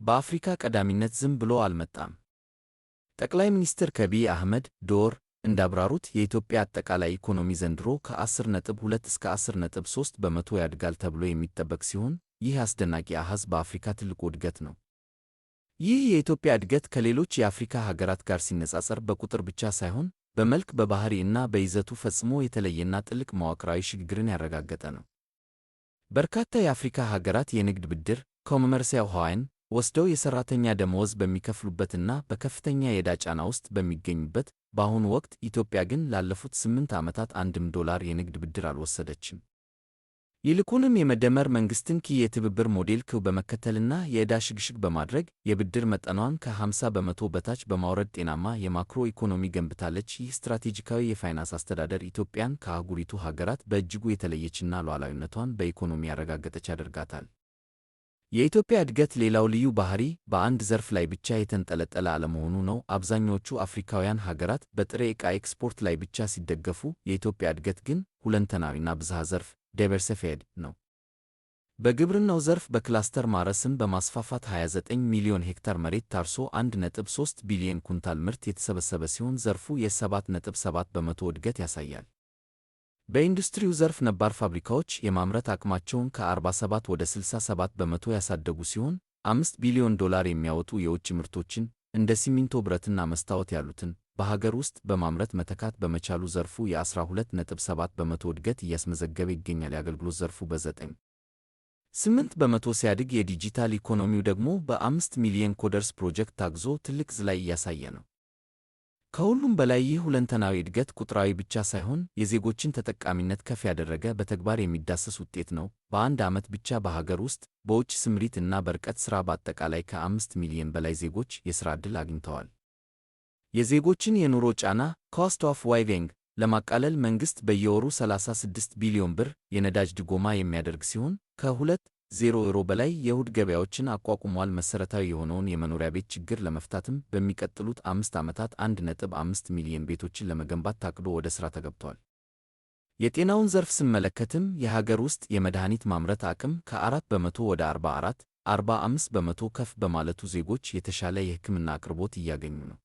በአፍሪካ ቀዳሚነት ዝም ብሎ አልመጣም። ጠቅላይ ሚኒስትር ዐቢይ አህመድ ዶር እንዳብራሩት፣ የኢትዮጵያ አጠቃላይ ኢኮኖሚ ዘንድሮ ከ10.2 እስከ 10.3% ያድጋል ተብሎ የሚጠበቅ ሲሆን፣ ይህ አስደናቂ አሃዝ በአፍሪካ ትልቁ እድገት ነው። ይህ የኢትዮጵያ እድገት ከሌሎች የአፍሪካ ሀገራት ጋር ሲነጻጸር በቁጥር ብቻ ሳይሆን በመልክ፣ በባህሪ እና በይዘቱ ፈጽሞ የተለየና ጥልቅ መዋቅራዊ ሽግግርን ያረጋገጠ ነው። በርካታ የአፍሪካ ሀገራት የንግድ ብድር commercial loan ወስደው የሠራተኛ ደመወዝ በሚከፍሉበትና በከፍተኛ የዕዳ ጫና ውስጥ በሚገኙበት በአሁኑ ወቅት፣ ኢትዮጵያ ግን ላለፉት 8 ዓመታት አንድም ዶላር የንግድ ብድር አልወሰደችም። ይልቁንም የመደመር መንግሥትን የትብብር ሞዴል በመከተልና የዕዳ ሽግሽግ በማድረግ የብድር መጠኗን ከ50% በታች በማውረድ ጤናማ የማክሮ ኢኮኖሚ ገንብታለች። ይህ ስትራቴጂካዊ የፋይናንስ አስተዳደር ኢትዮጵያን ከአህጉሪቱ ሀገራት በእጅጉ የተለየችና ሉዓላዊነቷን በኢኮኖሚ ያረጋገጠች ያደርጋታል። የኢትዮጵያ እድገት ሌላው ልዩ ባህሪ በአንድ ዘርፍ ላይ ብቻ የተንጠለጠለ አለመሆኑ ነው። አብዛኛዎቹ አፍሪካውያን ሀገራት በጥሬ ዕቃ ኤክስፖርት ላይ ብቻ ሲደገፉ፣ የኢትዮጵያ እድገት ግን ሁለንተናዊና ብዝሃ ዘርፍ diversified ነው። በግብርናው ዘርፍ በክላስተር ማረስን በማስፋፋት 29 ሚሊዮን ሄክታር መሬት ታርሶ 1.3 ቢሊዮን ኩንታል ምርት የተሰበሰበ ሲሆን፣ ዘርፉ የ7.7% እድገት ያሳያል። በኢንዱስትሪው ዘርፍ ነባር ፋብሪካዎች የማምረት አቅማቸውን ከ47 ወደ 67% ያሳደጉ ሲሆን፣ 5 ቢሊዮን ዶላር የሚያወጡ የውጭ ምርቶችን፣ እንደ ሲሚንቶ፣ ብረትና መስታወት ያሉትን፣ በሀገር ውስጥ በማምረት መተካት በመቻሉ ዘርፉ የ12.7% እድገት እያስመዘገበ ይገኛል። የአገልግሎት ዘርፉ በ9.8% ሲያድግ፣ የዲጂታል ኢኮኖሚው ደግሞ በ5 ሚሊዮን coders ፕሮጀክት ታግዞ ትልቅ ዝላይ እያሳየ ነው። ከሁሉም በላይ ይህ ሁለንተናዊ እድገት ቁጥራዊ ብቻ ሳይሆን የዜጎችን ተጠቃሚነት ከፍ ያደረገ፣ በተግባር የሚዳሰስ ውጤት ነው። በአንድ ዓመት ብቻ በሀገር ውስጥ፣ በውጭ ስምሪት እና በርቀት ሥራ በአጠቃላይ ከ5 ሚሊዮን በላይ ዜጎች የሥራ ዕድል አግኝተዋል። የዜጎችን የኑሮ ጫና cost of living ለማቃለል መንግሥት በየወሩ 36 ቢሊዮን ብር የነዳጅ ድጎማ የሚያደርግ ሲሆን፣ ከ2 0 ዩሮ በላይ የእሁድ ገበያዎችን አቋቁሟል። መሠረታዊ የሆነውን የመኖሪያ ቤት ችግር ለመፍታትም በሚቀጥሉት 5 ዓመታት 1.5 ሚሊዮን ቤቶችን ለመገንባት ታቅዶ ወደ ሥራ ተገብቷል። የጤናውን ዘርፍ ስንመለከትም የሀገር ውስጥ የመድኃኒት ማምረት አቅም ከ4% ወደ 44 45% ከፍ በማለቱ ዜጎች የተሻለ የሕክምና አቅርቦት እያገኙ ነው።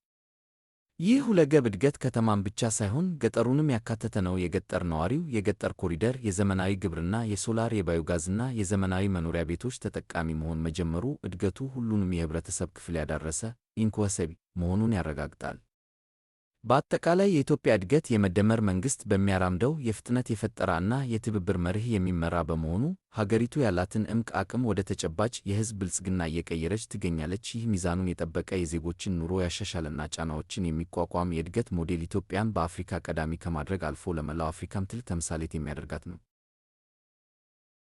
ይህ ሁለገብ እድገት ከተማን ብቻ ሳይሆን ገጠሩንም ያካተተ ነው። የገጠር ነዋሪው የገጠር ኮሪደር፣ የዘመናዊ ግብርና፣ የሶላር፣ የባዮጋዝና የዘመናዊ መኖሪያ ቤቶች ተጠቃሚ መሆን መጀመሩ እድገቱ ሁሉንም የህብረተሰብ ክፍል ያዳረሰ inclusive መሆኑን ያረጋግጣል። በአጠቃላይ የኢትዮጵያ እድገት የመደመር መንግሥት በሚያራምደው የፍጥነት፣ የፈጠራና የትብብር መርህ የሚመራ በመሆኑ ሀገሪቱ ያላትን እምቅ አቅም ወደ ተጨባጭ የሕዝብ ብልጽግና እየቀየረች ትገኛለች። ይህ ሚዛኑን የጠበቀ፣ የዜጎችን ኑሮ ያሻሻለና ጫናዎችን የሚቋቋም የእድገት ሞዴል ኢትዮጵያን በአፍሪካ ቀዳሚ ከማድረግ አልፎ ለመላው አፍሪካም ትልቅ ተምሳሌት የሚያደርጋት ነው።